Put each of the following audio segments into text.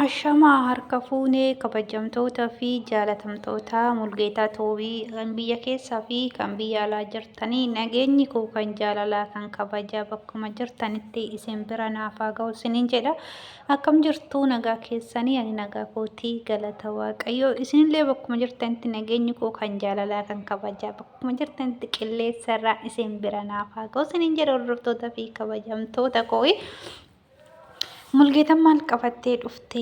Ashamaa harka fuunee kabajamtoota fi jaalatamtoota Mulgeetaa Toobii kan biyya keessaa fi kan biyya alaa jirtanii nageenyi koo kan jaalalaa kan kabajaa bakkuma jirtanitti isin bira naaf haa ga'u isiniin jedha. Akkam jirtuu nagaa keessanii ani nagaa kootii galata waaqayyoo isinillee bakkuma jirtanitti nageenyi koo kan jaalalaa kan kabajaa bakkuma jirtanitti qilleensarraa isin bira naaf haa ga'u isiniin jedha hordoftoota fi kabajamtoota koo. Mulgeetan maal qabattee dhufte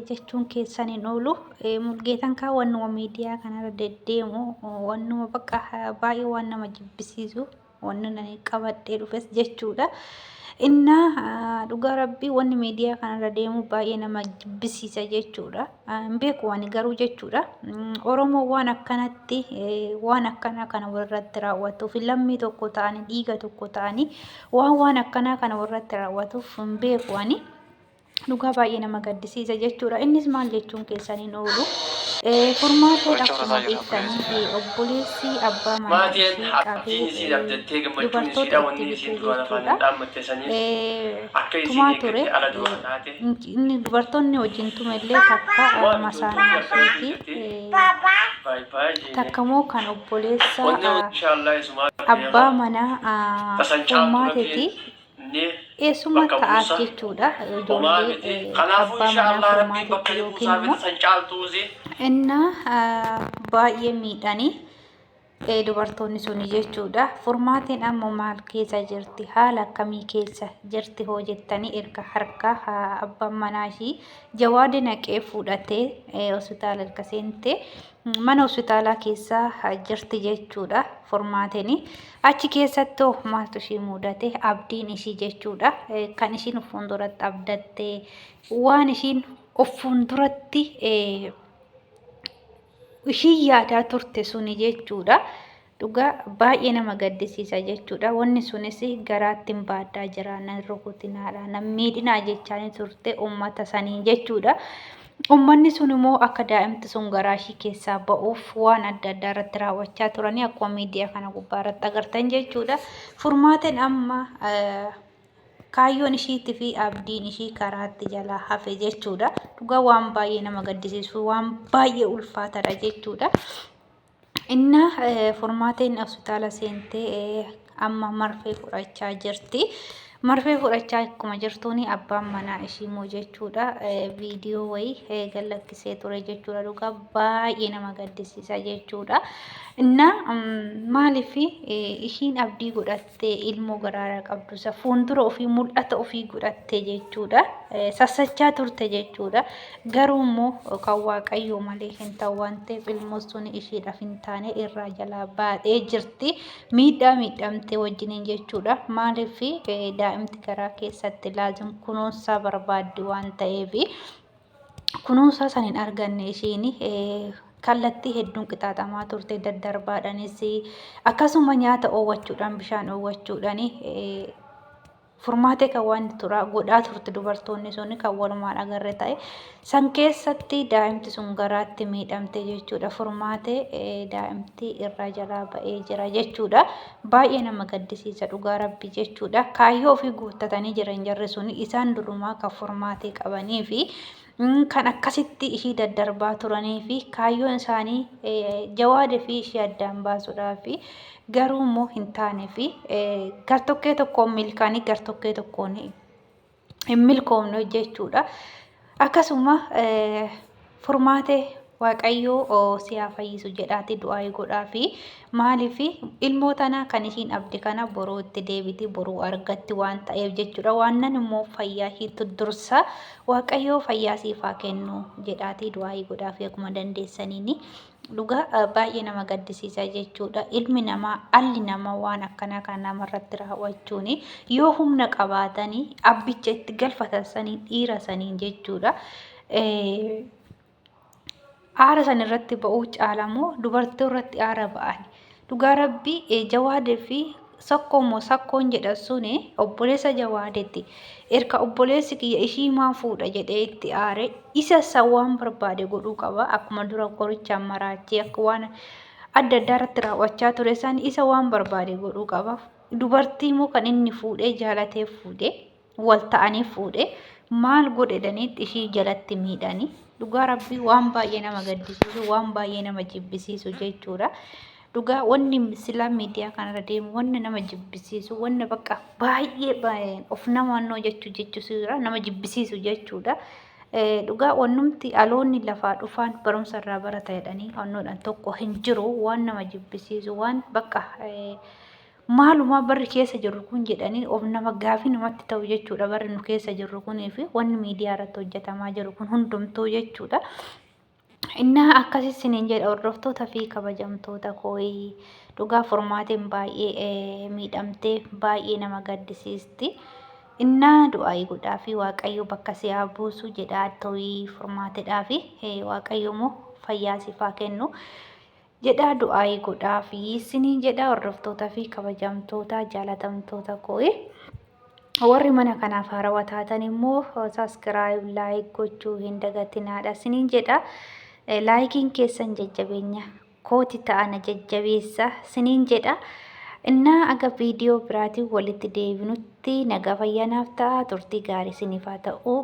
jechuun keessan hin oolu. Mulgeetan kaa wannuma miidiyaa kanarra deddeemu wannuma bakka baay'ee waan nama jibbisiisu wanni ani qabadhee dhufes jechuudha. Innaa dhugaa rabbii wanni miidiyaa kanarra deemu baay'ee nama jibbisiisa jechuudha. Hin beeku ani garuu jechuudha. Oromoo waan akkanatti waan akkanaa kana walirratti raawwatuuf lammii tokko ta'anii dhiiga tokko ta'anii Waan waan akkanaa kana warratti raawwatuuf hin beeku ani. Dhugaa baay'ee nama gaddisiisa jechuudha. Innis maal jechuun keessan hin oolu. Furmaateen Qoricha akkuma fudhataa jira beektanii obboleessi. obboleessi abbaa manaa Maatiin ishee abdiin qabee isii abdattee gammachuun dubartoota isiidha itti wanni bitee isiin duraan afaaniin jechuudha. dhaammatte sanis akka isiin Tumaa ture. eeggatte ala duraa taate. Inni dubartoonni wajjin tume illee takka Homaa miti masaanuma wantoonni akkana isheeti. jettee baay baay jeene. Takka immoo kan obboleessa Wanni inshallah isumaa abbaa beeka manaa tasan caaltu furmaateeti. rabbiin ni Eessuma bakka ta'aaf buusa jechuudha. homaa Ijoollee miti kanaafuu abbaa manaa inshallah rabbiin bakka furmaateeti ni yookiin buusaa immoo miti san caaltuusi. inna baay'ee miidhanii dubartoonni suni jechuudha. Furmaateen ammoo maal keessa jirti? Haala akkamii keessa jirti hoo jettanii erga harka abbaan manaa ishii jawaade naqee fuudhatee hospitaala erga seentee mana hospitaalaa keessa jirti jechuudha furmaateen. Achi keessatti hoo maaltu ishii mudate? Abdiin ishii jechuudha. Kan ishiin of fuulduratti abdatte waan ishiin of fuulduratti ishiin yaadaa turte suni jechuudha. Dhugaa baay'ee nama gaddisiisa jechuudha. Wanni sunis garaatti hin baadhaa jira, nan rukutinaadha, nan miidhinaa jechaanii turte uummata saniin jechuudha. Uummanni sun immoo akka daa'imti sun garaa ishii keessaa ba'uuf waan adda addaa irratti raawwachaa turanii akkuma miidiyaa kana gubbaa irratti agartan jechuudha. Furmaateen amma kaayyoon ishiitti fi abdiin ishii karaatti jalaa hafe jechuudha. Dhugaa waan baay'ee nama gaddisiisu waan baay'ee ulfaataadha jechuudha. Inna furmaateen hospitaala seentee amma marfee fudhachaa jirti. Marfee fudhachaa akkuma jirtuun abbaan manaa ishii immoo jechuudha viidiyoo wayii gad lakkisee ture jechuudha. Dhugaa baay'ee nama gaddisiisa jechuudha. Inna maaliif ishiin abdii godhattee ilmoo garaaraa qabdu isa fuuldura ofii mul'ata ofii godhattee jechuudha. Sassachaa turte jechuudha. Garuu immoo kan Waaqayyoo malee hin ta'u waan ta'eef ilmoo sun isheedhaaf hin taane irraa jalaa baatee jirti. Miidhaa miidhamtee wajjiniin jechuudha. Maaliif daa'imti garaa keessatti laazim kunuunsaa barbaaddi waan ta'eef kunuunsaa san hin arganne ishiin kallattii hedduun qixaaxamaa turte daddarbaadhanis akkasuma nyaata oowwachuudhaan bishaan oowwachuudhaan Furmaatee kan waan tura godhaa turte dubartoonni sun kan walumaan agarre ta'e san keessatti daa'imti sun garaatti miidhamte jechuudha. Furmaatee daa'imti irraa jalaa ba'ee jira jechuudha. Baay'ee nama gaddisiisa dhugaa rabbi jechuudha. Kaayyoo ofii guuttatanii jiran jarri sun isaan durumaa kan furmaatee qabanii fi kan akkasitti ishii daddarbaa turanii fi kaayyoon isaanii Jawaade fi ishii addaan baasuudhaa fi garuu immoo hin taane fi gartokkee tokkoon milkaanii gartokkee tokkoon hin milkoomne jechuudha. Akkasuma furmaatee Waaqayyoo si haa fayyisu jedhaati du'aayi godhaafi maaliif ilmoo tana kan ishiin abdi kana boruu itti deebiti boruu argatti waan ta'eef jechuudha waannan immoo fayyaa ishiitu dursa Waaqayyoo fayyaa siif haa kennu jedhaati du'aayi godhaafi akkuma dandeessaniini dhugaa baay'ee nama gaddisiisa jechuudha ilmi namaa alli namaa waan akkanaa kana namarratti raawwachuuni yoo humna qabaatanii abbicha itti galfatan saniin dhiira saniin jechuudha. Aara san irratti ba'uu caala moo dubartii irratti aara ba'ani. Dhugaa rabbii jawaadee fi sakkoo moo sakkoon jedhan suni obboleessa jawaadeeti. Erga obboleessi kiyya ishii maa fuudha jedhee itti aare isa san waan barbaade godhuu qaba. Akkuma dura qorichaan maraachee akka waan adda addaa irratti raawwachaa ture san isa waan barbaade godhuu qaba. Dubartii immoo kan inni fuudhee jaalatee fuudhee. wal ta'anii fuudhe. Maal godhedhaniitti ishii jalatti miidhani. Dhugaa rabbii waan baay'ee nama gaddisiisu, waan baay'ee nama jibbisiisu jechuudha. Dhugaa wanni silaa miidiyaa kanarra deemu wanni nama jibbisiisu, wanni bakka baay'ee of nama wannoo jechuu jechuudha, nama jibbisiisu jechuudha. Dhugaa wannumti aloonni lafaa dhufaan barumsa irraa barata jedhanii wannoodhaan tokko hin jiru waan nama jibbisiisu waan bakka Maalumaa barri keessa jirru kun jedhanii of nama gaafii namatti ta'u jechuudha barri nu keessa jirru kunii fi wanni miidiyaa irratti hojjetamaa jiru kun hundumtuu jechuudha. Innaa akkasii siniin jedha hordoftoota fi kabajamtoota kooyi dhugaa furmaateen baay'ee miidhamtee baay'ee nama gaddisiisti. Innaa du'aayii godhaa fi waaqayyo bakka si haa buusu jedhaa to'ii furmaatedhaa fi waaqayyo immoo fayyaa siif haa kennu. Jedhaa du'aa'ii godhaafi isiniin jedha hordoftoota fi kabajamtoota jaalatamtoota koo. Warri mana kanaaf haarawa taatan immoo saskiraayib laayik gochuu hin dagatinaadha isiniin jedha. Laayikiin keessan jajjabeenya kooti ta'a na jajjabeessa isiniin jedha. Innaa aga viidiyoo biraatiin walitti deebinutti nagaa fayyaa naaf ta'a turtii gaarii isiniif haa ta'u.